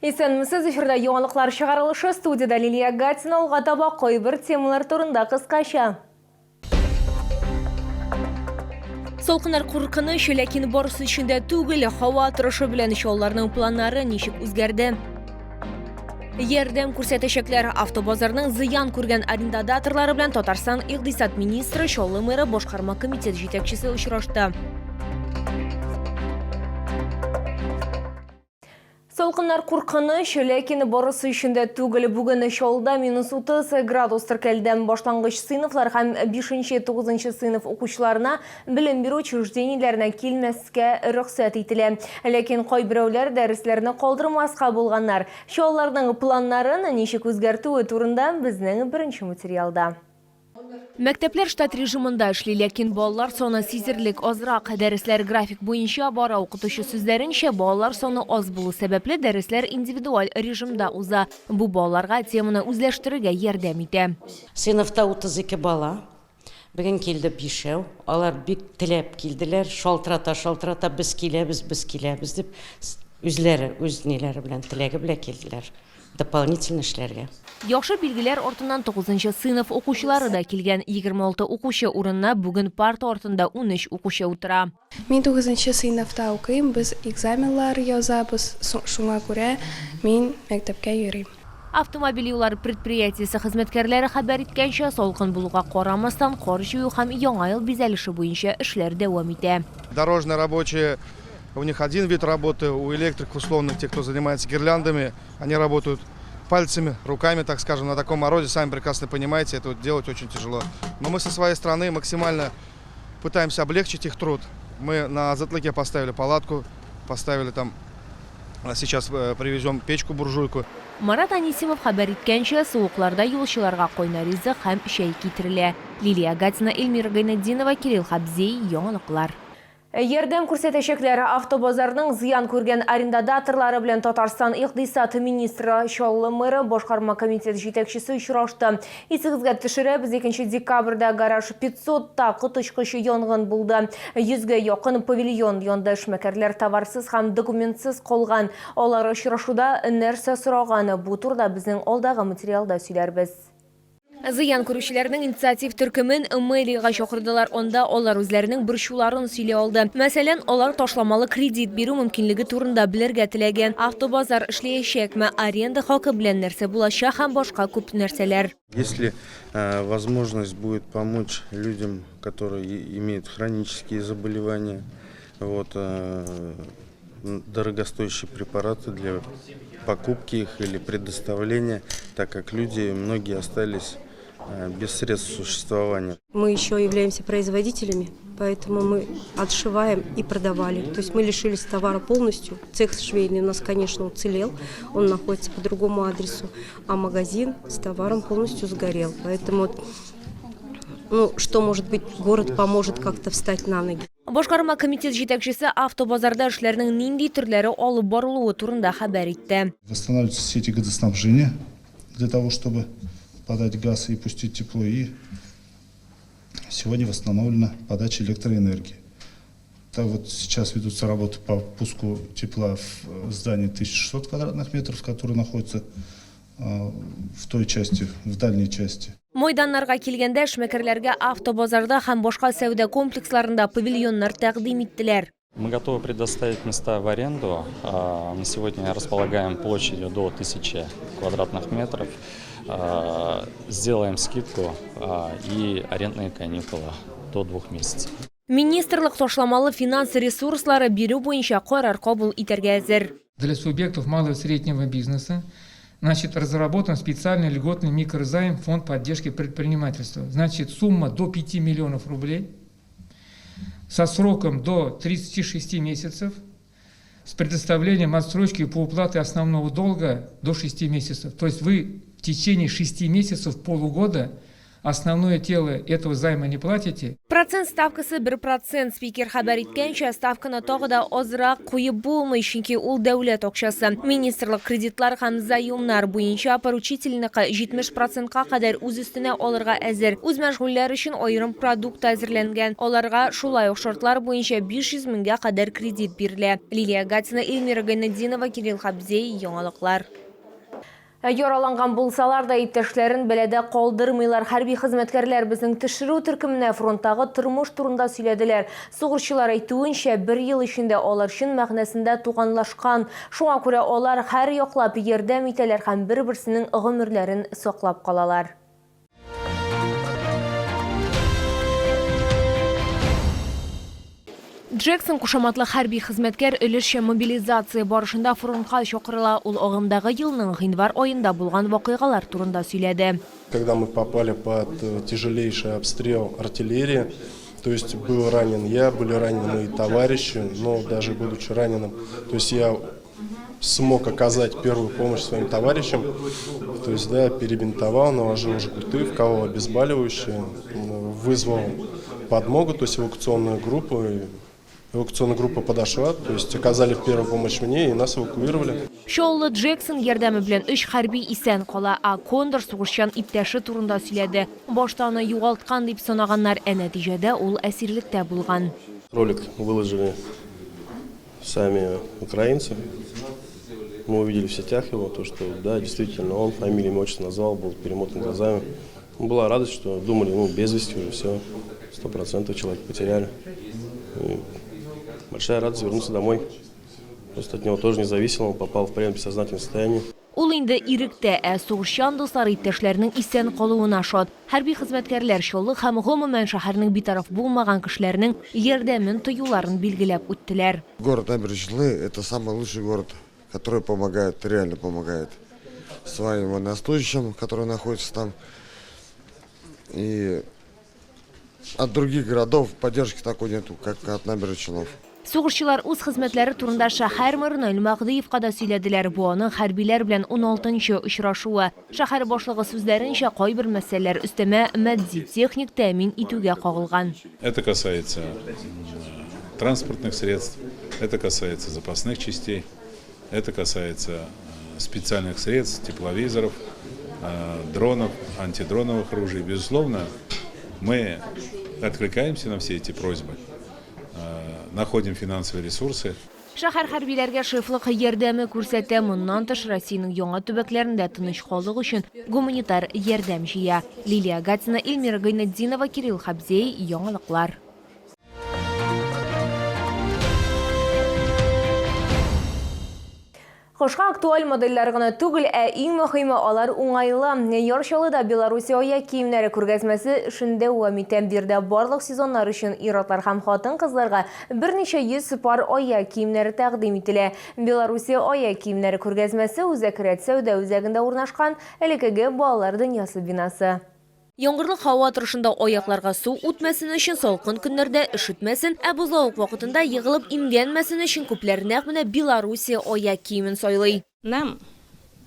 Исәнмесез, эфирда яңалыклар чыгарылышы, студиядә Лилия Гатина, алга таба кайбер темалар турында кыскача. Салкыннар куркыныч, ләкин барысы өчен дә түгел. Һава торышы белән чалларның планнары ничек үзгәрде? Ярдәм күрсәтәчәкләр. Автобазарның зыян күргән арендаторлары белән Татарстан икътисад министры, Чаллы мэры, башкарма комитет җитәкчесе очрашты. Салкыннар куркыныч, ләкин барысы өчен дә түгел. Бүген Чаллыда минус 30 градус теркәлде. Башлангыч сыйныфлар һәм 5-9 сыйныф укучыларына белем бирү учреждениеләренә килмәскә рөхсәт ителә. Ләкин кайберәүләр дәресләрне калдырмаска булганнар. Чаллыларның планнарын ничек үзгәртүе турында безнең беренче материалда. Мәктәпләр штат режимында эшли, ләкин балалар саны сизерлек азрак. Дәресләр график буенча бара. Укытучы сүзләренчә, балалар саны аз булу сәбәпле, дәресләр индивидуаль режимда уза. Бу балаларга теманы үзләштерергә ярдәм итә. Сыйныфта 32 бала. Бүген килде бишәү. Алар бик теләп килделәр, шалтырата-шалтырата, без киләбез, без киләбез дип, үзләре, үз ниләре белән, теләге белән килделәр. Дополнительно эшләргә. Яхшы билгеләр артыннан тугызынчы сыйныф укучылары да килгән. 26 укучы урынына бүген парта артында 13 укучы утыра. Мин тугызынчы сыйныфта укыйм, без экзаменлар язабыз, шуңа күрә мин мәктәпкә йөрим. Автомобиль юллары предприятиесе хезмәткәрләре хәбәр иткәнчә, салкын булуга карамастан, кар җыю һәм Яңа ел бизәлеше буенча эшләр дәвам итә. Дорожные рабочие, у них один вид работы, у электриков, условно, те, кто занимается гирляндами, они работают пальцами, руками, так скажем, на таком морозе, сами прекрасно понимаете, это делать очень тяжело. Но мы со своей стороны максимально пытаемся облегчить их труд. Мы на Азатлыке поставили палатку, поставили там, сейчас привезем печку-буржуйку. Марат Анисимов хәбәр иткәнчә, суыкларда юлчыларга кайнар ризык һәм чәй китерелә. Лилия Гатина, Эльмира Гайнетдинова, Кирилл Хабзей, Яңалыклар. Ярдәм күрсәтәчәкләр. Автобазарның зыян күргән арендадаторлары белән Татарстан икътисад министры, Чаллы мэры, башкарма комитет җитәкчесе очрашты. Исегезгә төшерәбез, 2 декабрьдә гараж 500 та коточкыч янгын булды. Йөзгә якын павильон янды, эшмәкәрләр товарсыз һәм документсыз калган. Алар очрашуда нәрсә сораган, бу турыда безнең алдагы материалда сөйләрбез. Зыян күрүчеләрнең инициатив төркемен мэриягә чакырдылар, анда алар үзләренең борчуларын сөйли алды. Мәсәлән, алар ташламалы кредит бирү мөмкинлеге турында белергә теләгән, автобазар эшләячәкме, аренда хакы белән нәрсә булачак һәм башка күп нәрсәләр. Если возможность будет помочь людям, которые имеют хронические заболевания, вот, дорогостоящие препараты для покупки их или предоставления, так как люди, многие остались без средств существования. Мы еще являемся производителями, поэтому мы отшиваем и продавали. То есть мы лишились товара полностью. Цех швейный у нас, конечно, уцелел, он находится по другому адресу, а магазин с товаром полностью сгорел. Поэтому, ну, что может быть, город поможет как-то встать на ноги. Башкарма комитет җитәкчесе автобазарда эшләрнең нинди төрләре алып барылуы турында хәбәр итте. Восстанавливаются сети газоснабжения для того, чтобы подать газ и пустить тепло. И сегодня восстановлена подача электроэнергии. Так вот сейчас ведутся работы по пуску тепла в здании 1600 квадратных метров, которое находится в той части, в дальней части. Майданнарга килгәндә, эшмәкәрләргә автобазарда һәм башка сәүдә комплексларында павильоннар тәкъдим иттеләр. Мы готовы предоставить места в аренду. Мы сегодня располагаем площадью до 1000 квадратных метров. Сделаем скидку и арендные каникулы до 2 месяцев. Министрлык ташламалы финанс ресурслары бирү буенча карар кабул итәргә әзер. Для субъектов малого и среднего бизнеса, значит, разработан специальный льготный микрозайм Фонд поддержки предпринимательства. Значит, сумма до 5 миллионов рублей со сроком до 36 месяцев с предоставлением отсрочки по уплате основного долга до 6 месяцев. То есть вы в течение 6 месяцев, полугода, Основное тело этого займа не платите. Процент ставкасы 1%. Спикер хәбәр иткәнчә, ставканы тагы да азрак куеп булмый, чөнки ул дәүләт акчасы. Министрлык кредитлар һәм заемнар буенча поручительныкы 70 процентка кадәр үз өстенә алырга әзер. Үзмәшгульләр өчен аерым продукт та әзерләнгән. Аларга шулай ук шартлар буенча 500 меңгә кадәр кредит бирелә. Лилия Гатина, Эльмира Гайнетдинова, Кирилл Хабзей, Яңалыклар. Ә яраланган булсалар да, иптәшләрен бәладә калдырмыйлар. Хәрби хезмәткәрләр безнең төшерү төркеменә фронттагы тормыш турында сөйләделәр. Сугышчылар әйтүенчә, бер ел эчендә алар чын мәгънәсендә туганлашкан. Шуңа күрә алар һәр яклап ярдәм итәләр һәм бер-берсенең гомерләрен саклап калалар. Джексон кушаматлы хәрби хезмәткәр өлешчә мобилизация барышында фронтка чакырыла. Ул агымдагы елның гыйнвар аенда булган вакыйгалар турында сөйләде. Когда мы попали под э, тяжелейший обстрел артиллерии, то есть был ранен я, были ранены мои товарищи, но даже будучи раненым, то есть я смог оказать первую помощь своим товарищам, то есть, да, перебинтовал, наложил жгуты, вколол обезболивающее, вызвал подмогу, то есть эвакуационную группу. И эвакуационная группа подошла, то есть оказали первую помощь мне и нас эвакуировали. Чаллы Джексон ярдәме белән өч хәрби исән кала, ә Кондор сугышчан иптәше турында сөйләде. Башта аны югалткан дип санаганнар, ә нәтиҗәдә ул әсирлектә булган. Ролик выложили сами украинцы. Мы увидели в сетях его, то, что да, действительно, он фамилию, имя, отчество назвал, был перемотан глазами. Была радость, что думали, ну, без вести уже все, 100% человека потеряли. И большая радость вернуться домой. Просто от него тоже не зависело, он попал в плен в бессознательном состоянии. Ул инде иректә, ә сугышчан дуслары иптәшләренең исән калуына шат. Хәрби хезмәткәрләр Чаллы һәм гомумән шәһәрнең битараф булмаган кешеләренең ярдәмен тоюларын билгеләп үттеләр. Город Набережные Челны – это самый лучший город, который помогает, реально помогает своим военнослужащим, которые находятся там. И от других городов поддержки такой нету, как от Набережных Челнов. Сугышчылар үз хезмәтләре турында шәһәр мэры Наил Мәһдиевка да сөйләделәр. Бу аның хәрбиләр белән 16нчы очрашуы. Шәһәр башлыгы сүзләренчә, кайбер мәсьәләләр өстәмә матди техник тәэмин итүгә кагылган. Это касается транспортных средств, это касается запасных частей, это касается специальных средств, тепловизоров, дронов, антидроновых ружей. Безусловно, мы откликаемся на все эти просьбы, находим финансовые ресурсы. Шәһәр хәрбиләргә шефлык ярдәме күрсәтә. Моннан тыш Россиянең яңа төбәкләрендә тыныч халык өчен гуманитар ярдәм җыя. Лилия Гатина, Эльмира Гайнетдинова, Кирилл Хабзей, Яңалыклар. Кышка актуаль модельләр гына түгел, ә иң мөһиме алар уңайлы. Яр Чаллыда Белоруссия аяк киемнәре күргәзмәсе эшен дәвам итә. Биредә барлык сезоннар өчен ир-атлар һәм хатын-кызларга берничә йөз пар аяк киемнәре тәкъдим ителә. Белоруссия аяк киемнәре күргәзмәсе Үзәк рәт сәүдә үзәгендә урнашкан элеккеге Балалар дөньясы бинасы. Яңгырлы һава торышында аякларга су үтмәсен өчен, салкын көннәрдә өшетмәсен, ә бозлавык вакытында егылып имгәнмәсен өчен күпләр нәкъ менә Белоруссия аяк киемен сайлый. Нам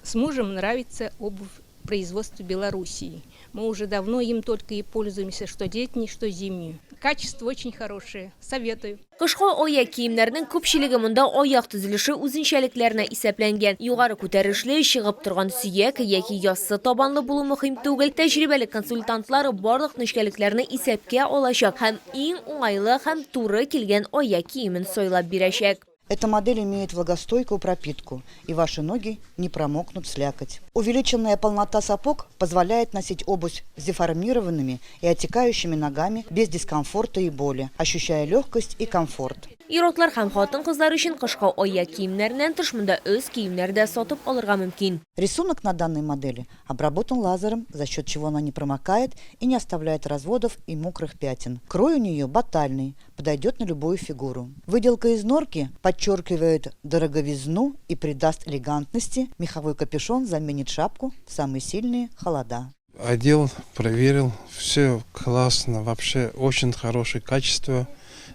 с мужем нравится обувь производства Белоруссии. Мы уже давно им только и пользуемся, что летний, что зимнюю. Качество очень хорошее. Советую. Кышкы аяк киемнәрнең күпчелеге монда аяк төзелеше үзенчәлекләренә исәпләнгән. Югары күтәрешле, чыгып торган сөяк яки яссы табанлы булу мөһим түгел. Тәҗрибәле консультантлар барлык нечкәлекләрне исәпкә алачак һәм иң уңайлы һәм туры килгән аяк киемен сайлап бирәчәк. Эта модель имеет влагостойкую пропитку, и ваши ноги не промокнут в слякоть. Увеличенная полнота сапог позволяет носить обувь с деформированными и отекающими ногами без дискомфорта и боли, ощущая легкость и комфорт. Ир-атлар һәм хатын-кызлар өчен кышкы аяк киемнәреннән тыш монда өс киемнәр дә сатып алырга мөмкин. Рисунок на данной модели обработан лазером, за счет чего она не промокает и не оставляет разводов и мокрых пятен. Крой у нее батальный, подойдет на любую фигуру. Выделка из норки подчеркивает дороговизну и придаст элегантности. Меховой капюшон заменит шапку в самые сильные холода. Одел, проверил, все классно, вообще очень хорошее качество.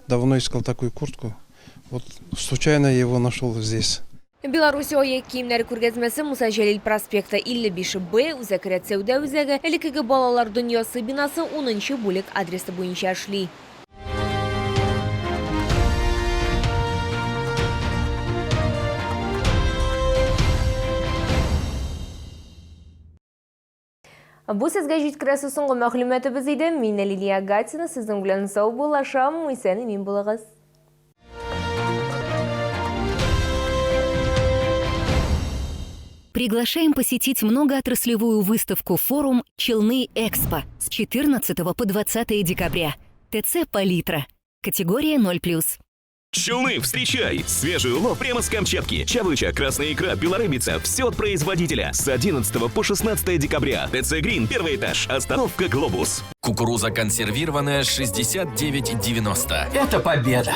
Давно искал такую куртку. Вот случайно я его нашел здесь. Беларусь аяк киемнәре күргәзмәсе Муса Җәлил проспекты, 55 Б, Үзәк рәт сәүдә үзәге, элеккеге Балалар дөньясы бинасы, унынчы бүлек адресы буенча эшли. Бу сезгә җиткерәсе соңгы мәгълүматыбыз иде. Мин Лилия Гатина сезнең белән саубуллашам. Исән-имин булыгыз. Приглашаем посетить многоотраслевую выставку-форум «Челны Экспо» с 14 по 20 декабря. ТЦ «Палитра». Категория 0+. Челны, встречай! Свежий улов прямо с Камчатки. Чавыча, красная икра, белорыбица. Все от производителя. С 11 по 16 декабря. ТЦ «Грин», первый этаж. Остановка «Глобус». Кукуруза консервированная 69,90. Это победа!